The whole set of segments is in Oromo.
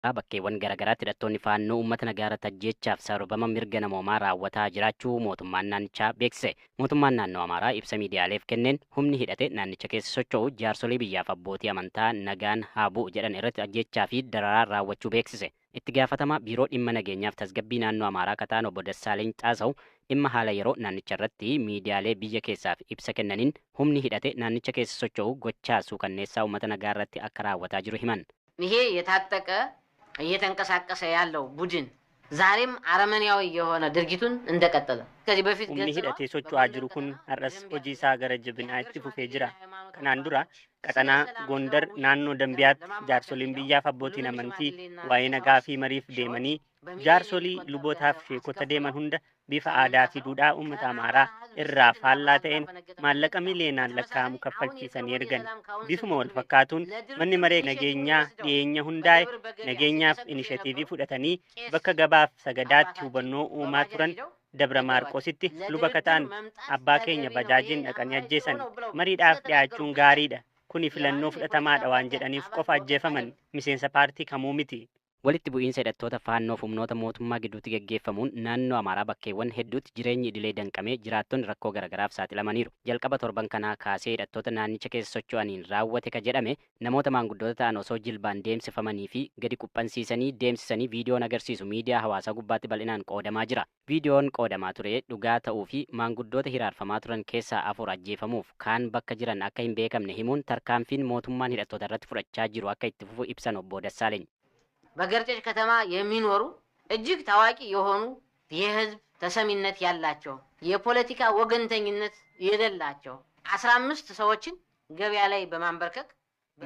Bakkeewwan garaagaraatti hidhattoonni faannoo uummata nagaa irratti ajjeechaaf sarbama mirga namoomaa raawwataa jiraachuu mootummaan naannichaa beeksise. Mootummaan naannoo Amaaraa ibsa miidiyaaleef kenneen humni hidhate naannicha keessa socho'u jaarsolii biyyaaf abbootii amantaa nagaan haa bu'u jedhan irratti ajjeechaa fi dararaa raawwachuu beeksise. Itti gaafatamaa biiroo dhimma nageenyaaf tasgabbii naannoo Amaaraa kataan obbo Dassaaleny Xaasaw dhimma haala yeroo naannicha irratti miidiyaalee biyya keessaaf ibsa kennaniin humni hidhate naannicha keessa socho'u gochaa suukanneessaa uummata nagaa irratti akka raawwataa jiru himan. ይሄ የታጠቀ እየተንቀሳቀሰ ያለው ቡድን ዛሬም አረመኔያዊ የሆነ ድርጊቱን እንደቀጠለ ከዚህ በፊት Humni hidhatee socho'aa jiru kun har'as hojii isaa gara jabinaa itti fufee jira. Kanaan dura qaxanaa Gondar naannoo Dambiyaatti jaarsoliin biyyaaf abbootiin amantii waa'ee nagaa fi mariif deemanii jaarsolii lubootaaf sheekota deeman hunda bifa aadaa fi duudhaa uummata Amaaraa irraa faallaa ta'een maallaqa miliyoonaan lakkaa'amu kaffalchiisanii ergan. Bifuma wal fakkaatuun manni maree nageenyaa dhiyeenya hundaa'e nageenyaaf inishatiivii fudhatanii bakka gabaaf sagadaatti hubannoo uumaa turan Dabra Maarqositti luba kataan abbaa keenya bajaajiin dhaqanii ajjeesan. Mariidhaaf dhiyaachuun gaariidha. Kuni filannoo fudhatamaadha waan jedhaniif qofa ajjeefaman. Miseensa paartii kamuu miti. Walitti bu'iinsa hidhattoota faannoof humnoota mootummaa gidduutti geggeeffamuun naannoo Amaaraa bakkeewwan hedduutti jireenyi idilee danqamee jiraattonni rakkoo garaagaraaf saaxilamaniiru. Jalqaba torban kanaa kaasee hidhattoota naannicha keessa socho'aniin raawwate ka jedhame namoota maanguddoota ta'an osoo jilbaan deemsifamanii fi gadi quphansiisanii deemsisanii viidiyoon agarsiisu miidiyaa hawaasaa gubbaatti bal'inaan qoodamaa jira. Viidiyoon qoodamaa ture dhugaa ta'uu fi maanguddoota hiraarfamaa turan keessaa afur ajjeefamuuf kaan bakka jiran akka hin beekamne himuun tarkaanfiin mootummaan hidhattoota irratti fudhachaa jiru akka itti fufu ibsan obbo Dassaaleny. በገርጨጭ ከተማ የሚኖሩ እጅግ ታዋቂ የሆኑ የህዝብ ተሰሚነት ያላቸው የፖለቲካ ወገንተኝነት የሌላቸው 15 ሰዎችን ገበያ ላይ በማንበርከክ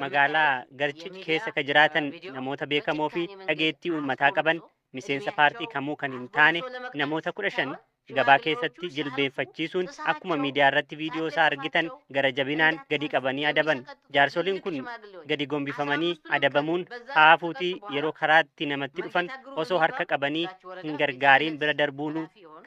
Magaalaa Garcic keessa ka jiraatan namoota beekamoo fi dhageettii uummataa qaban miseensa paartii kamuu kan hin taane namoota 15 gabaa keessatti jilbeenfachiisuun akkuma miidiyaa irratti viidiyoo isaa argitan gara jabinaan gadi qabanii adaban. Jaarsoliin kun gadi gombifamanii adabamuun haafuutii yeroo karaatti namatti dhufan osoo harka qabanii hin gargaariin bira darbuun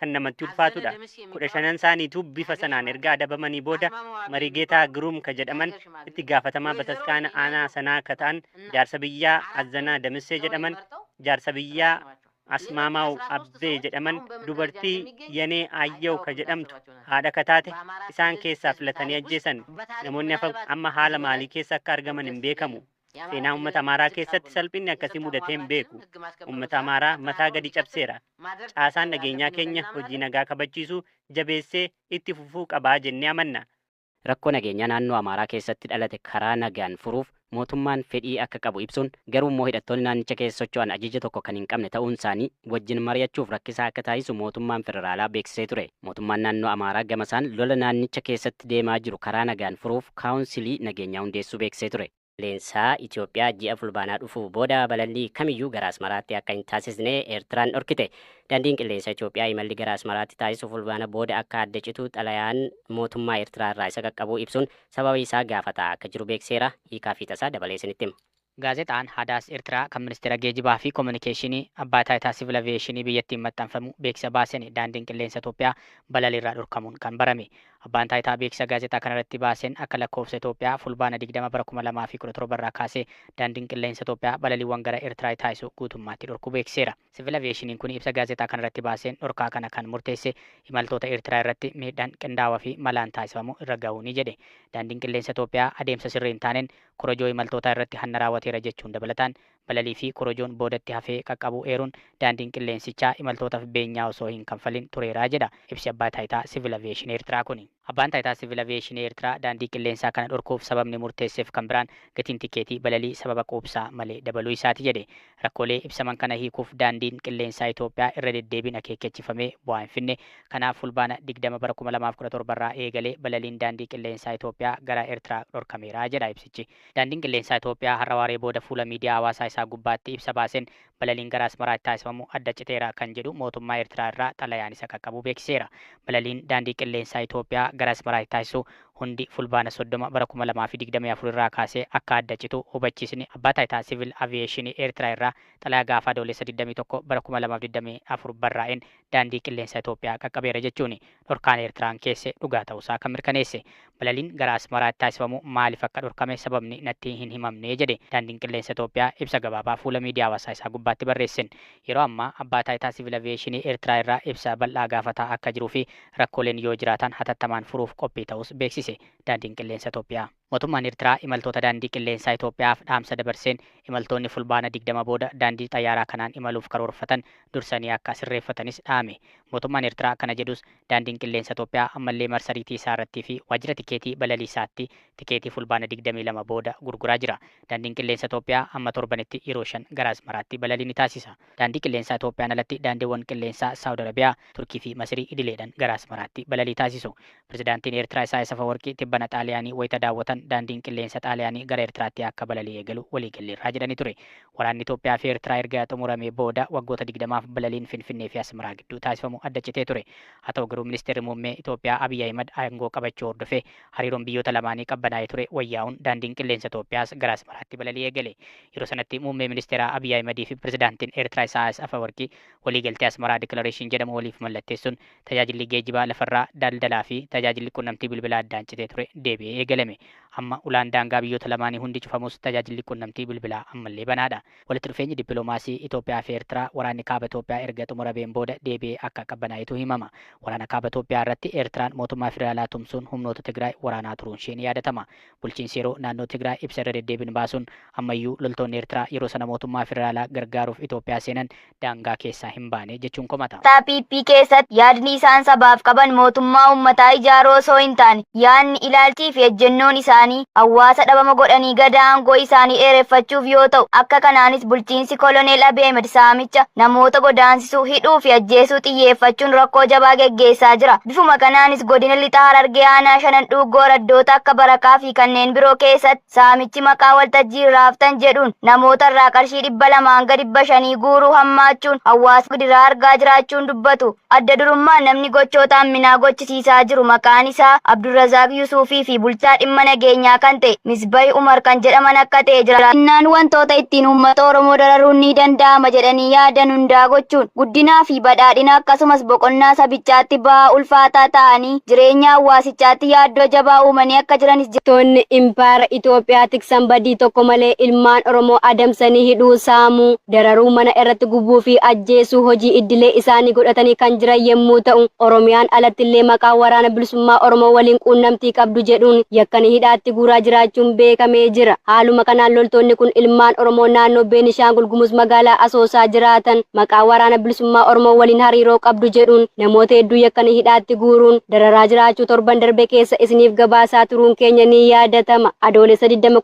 kan namatti ulfaatudha. 15 isaaniitu bifa sanaan erga adabamanii booda Marigeetaa Giruum ka jedhaman itti gaafatamaa bataskaana aanaa sanaa ka ta'an jaarsa biyyaa Azzanaa Damissee jedhaman, jaarsa biyyaa Asmaamaw Abbee jedhaman, dubartii Yanee Aayyew ka jedhamtu haadha kataate isaan keessaa filatanii ajjeesan. Namoonni hafan amma haala maalii keessa akka argaman hin beekamu. Seenaa uummata Amaaraa keessatti salphinni akkasii mudatee hin beeku. Uummata Amaaraa mataa gadi cabseera. Caasaan nageenyaa keenya hojii nagaa kabachiisuu jabeessee itti fufuu qabaa jennee amanna. Rakkoo nageenyaa naannoo Amaaraa keessatti dhalate karaa nagaan furuuf mootummaan fedhii akka qabu ibsuun garuu immoo hidhattoonni naannicha keessa socho'an ajaja tokko kan hin qabne ta'uun isaanii wajjin mari'achuuf rakkisaa akka taasisu mootummaan federaalaa beeksisee ture. Mootummaan naannoo Amaaraa gamasaan lola naannicha keessatti deemaa jiru karaa nagaan furuuf kaawunsilii nageenyaa hundeessuu beeksisee ture. Leensaa Itoophiyaa ji'a fulbaanaa dhufuu booda balallii kamiyyuu gara Asmaraatti akka hin taasisne Eertiraan dhorkite. Daandiin qilleensa Itoophiyaa imalli gara Asmaraatti taasisu fulbaana booda akka adda citu xalayaan mootummaa Eertiraa irraa isa qaqqabuu ibsuun sababa isaa gaafataa akka jiru beekseera. Hiikaa fi tasaa dabalee isinitti hima. Gaazexaan Hadaas Eertiraa kan ministeera geejibaa fi koominikeeshinii abbaa taayitaa siviil aviyeeshinii biyyattiin maxxanfamu beeksisa baaseen daandiin qilleensa Itoophiyaa balaliirraa dhorkamuun kan barame. Abbaan taayitaa beeksisa gaazexaa kanarratti baaseen akka lakkoofsa Itoophiyaa fulbaana 20 bara 2017 irraa kaasee daandiin qilleensa Itoophiyaa balaliiwwan gara Eertiraa taasisu guutummaatti dhorkuu beeksiseera. Siviil aviyeeshiniin kun ibsa gaazexaa kanarratti baaseen dhorkaa kana kan murteesse imaltoota Eertiraa irratti miidhaan qindaawaa fi malaan taasifamu irra ga'uu ni jedhe. Daandiin qilleensa Itoophiyaa adeemsa sirrii hin taaneen korojoo imaltootaa irratti hanna raawwateera jechuun dabalataan balalii fi korojoon boodatti hafee qaqqabuu eeruun daandiin qilleensichaa imaltootaaf beenyaa osoo hin kanfalin tureeraa jedha ibsi abbaa taayitaa siviil aviyeeshinii Eertiraa kuni. Abbaan taayitaa siviil aviyeeshinii Eertiraa daandii qilleensaa kana dhorkuuf sababni murteesseef kan biraan gatiin tikeetii balalii sababa quubsaa malee dabaluu isaati jedhe. Rakkoolee ibsaman kana hiikuuf daandiin qilleensaa Itoophiyaa irra deddeebiin akeekkachiifamee bu'aa hin finne. Kanaaf fulbaana 20 bara 2017 irraa eegalee balaliin daandii qilleensaa Itoophiyaa gara Eertiraa dhorkameera jedha ibsichi. Daandiin qilleensaa Itoophiyaa har'a waaree booda fuula miidiyaa hawaasaa isaa gubbaatti ibsa baaseen balaliin gara Asmaraatti taasifamu adda citeera kan jedhu mootummaa Eertiraa irraa xalayaan isa qaqqabuu beeksiseera. Balaliin daandii qilleensaa Itoophiyaa gara Asmaraatti taasisu hundi Fulbaana 30 bara 2024 irraa kaasee akka adda citu hubachiisni Abbaa Taayitaa Siviil Aviyeeshinii Eertiraa irraa xalayaa gaafa Adoolessa 21 bara 2024 barraa'een Daandii Qilleensa Itoophiyaa qaqqabeera jechuun dhorkaan Eertiraan keesse dhugaa ta'uusaa kan mirkaneesse. Balaliin gara Asmaraatti taasifamu maaliif akka dhorkame sababni natti hin himamne jedhe Daandiin Qilleensa Itoophiyaa ibsa gabaabaa fuula miidiyaa hawaasaa isaa gubbaatti barreessen. Yeroo ammaa Abbaa Taayitaa Siviil Aviyeeshinii Eertiraa irraa ibsa bal'aa gaafataa akka jiruu fi rakkooleen yoo jiraatan hatattamaan furuuf qophii ta'uus beeksise Daandiin Qilleensa Itoophiyaa. Mootummaan Eertiraa imaltoota Daandii Qilleensaa Itoophiyaaf dhaamsa dabarseen imaltoonni Fulbaana 20 booda daandii xayyaaraa kanaan imaluuf karoorfatan dursanii akka sirreeffatanis dhaame. Mootummaan Eertiraa kana jedhus Daandiin Qilleensa Itoophiyaa ammallee marsariitii isaa irrattii fi waajjira tikeetii balalii isaatti tikeetii Fulbaana 22 booda gurguraa jira. Daandiin Qilleensa Itoophiyaa amma torbanitti yeroo 5 gara Asmaraatti balalii ni taasisa. Daandii Qilleensaa Itoophiyaan alatti daandiiwwan qilleensaa Saawud Arabiyaa, Turkii fi Masirii idileedhan gara Asmaraatti balalii taasisu. Pirezidaantiin Eertiraa Isaayas Afawarqii tibbana Xaaliyaanii wayita daawwatan daandiin qilleensa Xaaliyaanii gara Eertiraatti akka balalii eegalu waliigalleerraa jedhanii ture. Waraanni Itoophiyaa fi Eertiraa erga xumuramee booda waggoota 20f balaliin Finfinnee fi Asmaraa gidduu taasifamu adda citee ture. Haa ta'u garuu Ministeerri Muummee Itoophiyaa Abiy Ahimad aangoo qabachuu hordofee hariiroon biyyoota lamaanii qabbanaa'ee ture wayyaa'uun daandiin qilleensa Itoophiyaas gara Asmaraatti balalii eegale. Yeroo sanatti Muummee Ministeeraa Abiy Ahimadii fi Pirezidaantiin Eertiraa Isaayaas Afawarqii waliigaltee Asmaraa Declaration jedhamu waliif mallatteessuun tajaajilli geejibaa lafarraa, daldalaa fi tajaajilli qunnamtii bilbilaa addaan citee ture deebi'ee eegalame. Amma ulaan daangaa biyyoota lamaanii hundi cufamus tajaajilli qunnamtii bilbilaa ammallee banaadha. Walitti dhufeenyi dippilomaasii Itoophiyaa fi Eertiraa waraanni Kaaba Itoophiyaa erga xumurameen booda deebi'ee akka qabbanaa'etu himama. Waraana Kaaba Itoophiyaa irratti Eertiraan mootummaa federaalaa tumsuun humnoota Tigraay waraanaa turuunshee ni yaadatama. Bulchiinsi yeroo naannoo Tigraay ibsa irra deddeebiin baasuun ammayyuu loltoonni Eertiraa yeroo sana mootummaa federaalaa gargaaruuf Itoophiyaa seenan daangaa keessaa hin baane jechuun komata. PP keessatti yaadni isaan sabaaf qaban mootummaa uummataa ijaaruu osoo hin taane yaadni, ilaalchii fi ejjennoon isaanii hawaasa dhabama godhanii gadaa aangoo isaanii dheereffachuuf yoo ta'u akka kanaanis bulchiinsi koloneel Abiy Ahimed saamicha, namoota godaansisuu, hidhuu fi ajjeesuu xiyyeeffachuun rakkoo jabaa geggeessaa jira. Bifuma kanaanis godina lixa Harargee aanaa Shanan Dhuuggoo araddoota akka Barakaa fi kanneen biroo keessatti saamichi maqaa waltajjii irraa haftan jedhuun namoota irraa qarshii 200 hanga 500 guuruu hammaachuun hawaasni gidiraa argaa jiraachuun dubbatu. Adda durummaan namni gochoota hamminaa gochisiisaa jiru maqaan isaa Abdurrazaaq Yusuufii fi bulchaa dhimma nageenyaa kan ta'e Misbahi Umar kan jedhaman akka ta'e jiraattonni Innaan wantoota ittiin uummata Oromoo dararuun ni danda'ama jedhanii yaadan hundaa gochuun guddinaa fi badhaadhina akkasumas boqonnaa sabichaatti ba'aa ulfaataa ta'anii jireenya hawaasichaatti yaaddoo jabaa uumanii akka jiranis Toonni impaayera Itoophiyaa tiksan badii tokko malee ilmaan Oromoo adamsanii hidhuu, saamuu, dararuu, mana irratti gubuu fi ajjeesuu hojii iddilee isaanii godhatanii kan jiran yemmuu ta'u, Oromiyaan alatti illee maqaa Waraana Bilisummaa Oromoo waliin quunnamtii qabdu jedhuun yakkanii hidhaatti guuraa jiraachuun beekamee jira. Haaluma kanaan loltoonni kun ilmaan Oromoo naannoo Beenishaangul Gumuz magaalaa Asoosaa jiraatan maqaa Waraana Bilisummaa Oromoo waliin hariiroo qabdu jedhuun namoota hedduu yakkanii hidhaatti guuruun dararaa jiraachuu torban darbe keessa isiniif gabaasaa turuun keenya ni yaadatama. Adoolessa 20,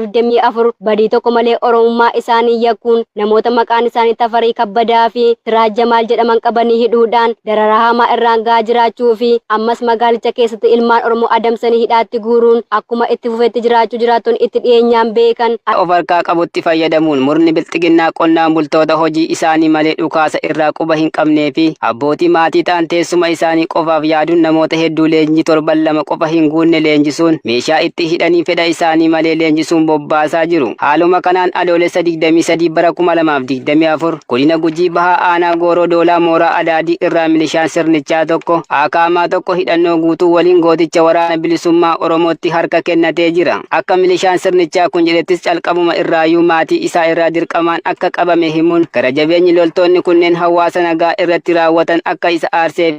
2024 badii tokko malee Oromummaa isaanii yakkuun namoota maqaan isaanii Tafarii Kabbadaa fi Siraaj Jamaal jedhaman qabanii hidhuudhaan dararaa hamaa irraan gahaa jiraachuu fi ammas magaalicha keessatti ilmaan Oromoo adamsanii hidhaatti guuruun akkuma itti fufetti jiraachuu jiraattonni itti dhiyeenyaan beekan of harkaa qabutti fayyadamuun murni bilxiginnaa qonnaan bultoota hojii isaanii malee dhukaasa irraa quba hin qabnee fi abbootii maatii ta'an teessuma isaanii qofaaf yaaduun namoota hedduu leenjii torban 2 qofa hin guunne leenjisuun meeshaa itti hidhanii fedha isaanii malee leenjisuun bobbaasaa jiru. Haaluma kanaan Adoolessa 23 bara 2024 godina Gujii Bahaa aanaa Gooroo Doolaa mooraa Adaadii irraa milishaan sirnichaa tokko Akaamaa tokko hidhannoo guutuu waliin gooticha Waraana Bilisummaa Oromootti harka kennatee jira. Akka milishaan sirnichaa kun jedhettis calqabuma irraayyuu maatii isaa irraa dirqamaan akka qabame himuun gara jabeenyi loltoonni kunneen hawaasa nagaa irratti raawwatan akka isa aarsee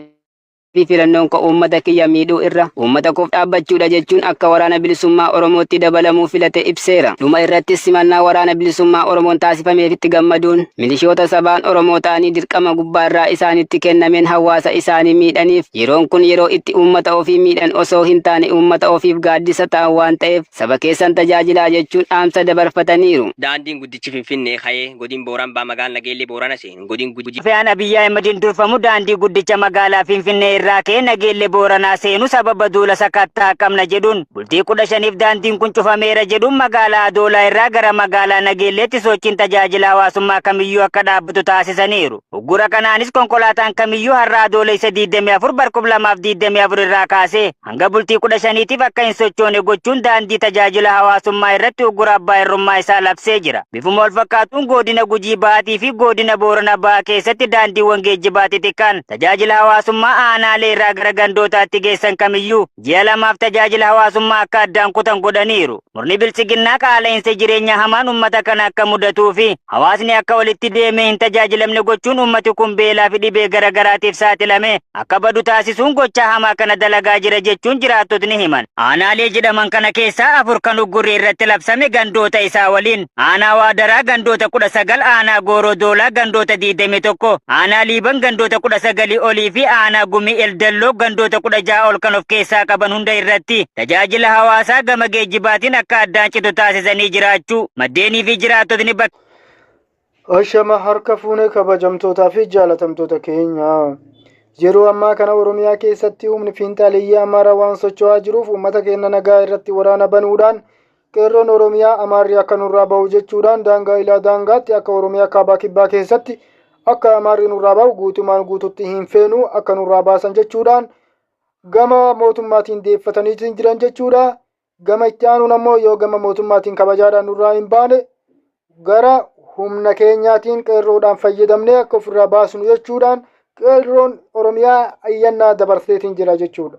fi filannoon koo uummata kiyya miidhuu irra uummata koof dhaabbachuudha jechuun akka Waraana Bilisummaa Oromootti dabalamuu filate ibseera. Dhuma irrattis simannaa Waraana Bilisummaa Oromoon taasifameefitti gammaduun milishoota sabaan Oromoo ta'anii dirqama gubbaa irraa isaanitti kennameen hawaasa isaanii miidhaniif yeroon kun yeroo itti uummata ofii miidhan osoo hin taane uummata ofiif gaaddisa ta'an waan ta'eef saba keessan tajaajilaa jechuun dhaamsa dabarfataniiru. Daandiin guddichi Finfinnee ka'ee godin Booran baha magaala Nageellee Boorana seenu godin Gujii Fe'aan Abiyyi Ahimadiin durfamu daandii guddicha magaalaa Finfinnee irraa irraa ka'ee Nageelle Booranaa seenu sababa duula sakattaa qabna jedhuun bultii 15f daandiin kun cufameera jedhuun magaalaa Adoolaa irraa gara magaalaa Nageelleetti sochiin tajaajila hawaasummaa kamiyyuu akka dhaabbatu taasisaniiru. Uggura kanaanis konkolaataan kamiyyuu har'a Adoolessa 24 bar 2024 irraa kaasee hanga bultii 15tiif akka hin sochoone gochuun daandii tajaajila hawaasummaa irratti uggura abbaa irrummaa isaa labsee jira. Bifuma wal fakkaatuun godina Gujii Bahaatii fi godina Boorana Bahaa keessatti daandiiwwan geejjibaa xixiqqaan tajaajila hawaasummaa aanaalee irraa gara gandootaatti geessan kamiyyuu ji'a 2f tajaajila hawaasummaa akka addaan kutan godhaniiru. Murni biltsiginnaa qaala'insa jireenya hamaan uummata kana akka mudatuu fi hawaasni akka walitti deemee hin tajaajilamne gochuun uummati kun beelaa fi dhibee garagaraatiif saaxilame akka badu taasisuun gochaa hamaa kana dalagaa jira jechuun jiraattotni himan. Aanaalee jedhaman kana keessaa 4 kan uggurri irratti labsame gandoota isaa waliin aanaa Waadaraa gandoota 19, aanaa Gooroo Doolaa gandoota 21, aanaa Liiban gandoota 19 olii fi aanaa Gumii Eldalloo gandoota 16 ol kan of keessaa qaban hunda irratti tajaajila hawaasaa gama geejjibaatiin akka addaan citu taasisanii jiraachuu maddeenii fi jiraattotni bakka Ashama harka fuune, kabajamtootaa fi jaalatamtoota keenya. Yeroo ammaa kana Oromiyaa keessatti humni fiinxaaleeyyii Amaaraa waan socho'aa jiruuf, uummata keenya nagaa irratti waraana banuudhaan, qeerroon Oromiyaa Amaarri akka nurraa bahu jechuudhaan daangaa ilaa daangaatti akka Oromiyaa kaabaa kibbaa keessatti akka Amaarri nurraa bahu guutumaan guututti hin feenu, akka nurraa baasan jechuudhaan gama mootummaatiin deeffatanii jiran jechuudha. Gama itti aanuun ammoo yoo gama mootummaatiin kabajaadhaan nurraa hin baane, gara humna keenyaatiin qeerroodhaan fayyadamnee akka ofirraa baasnu jechuudhaan qeerroon Oromiyaa iyyannaa dabarseetiin jira jechuudha.